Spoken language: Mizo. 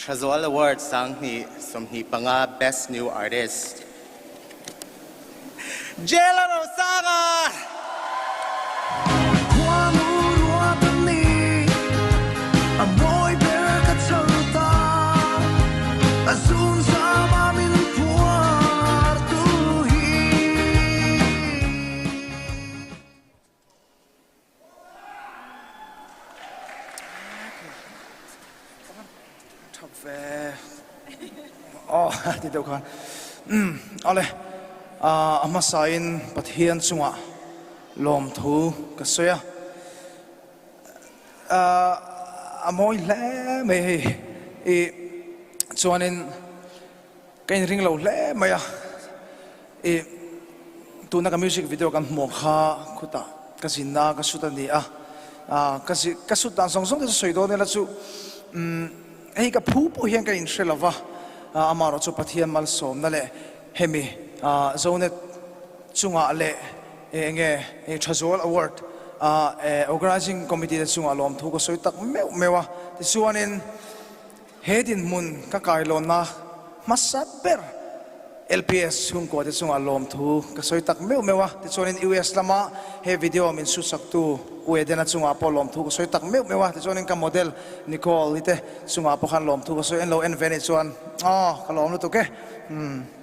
Thazual Award 2025 Best New Artist Jela Rosanga! Tha ve aw ti deuh khan umm awle a hmasa in Pathian chungah lawmthu ka sawi a a mawi hle mai hei ih chuanin Ka inring lo hle mai a, ih tuna ka music video kan hmuh kha khutah ka zinna ka shoot a ni a, ah ka zi ka shoot dan zawng zawng te chu sawi dawn ila chu umm hei ka phu pawh hian ka inhre lo va, ah amaherawh chu Pathian malsawmna leh hemi ah Zonet chungah leh eng nge Thazual Award ah eh Organising Committee te chungah lawmthu ka sawi tak meuh meuh a, tichuanin. He dinhmun ka kailawnna hmasa ber LPS chhungkua te chungah lawmthu ka sawi tak meuh meuh a, tichuanin US lama he video min sutsaktu U Edena chungah pawh lawmthu ka sawi tak meuh meuh a, tichuanin ka model Nicole-i te chungah pawh khan lawmthu ka sawi en lo en ve anih chuan aw ka lawm lutuk e. Umm.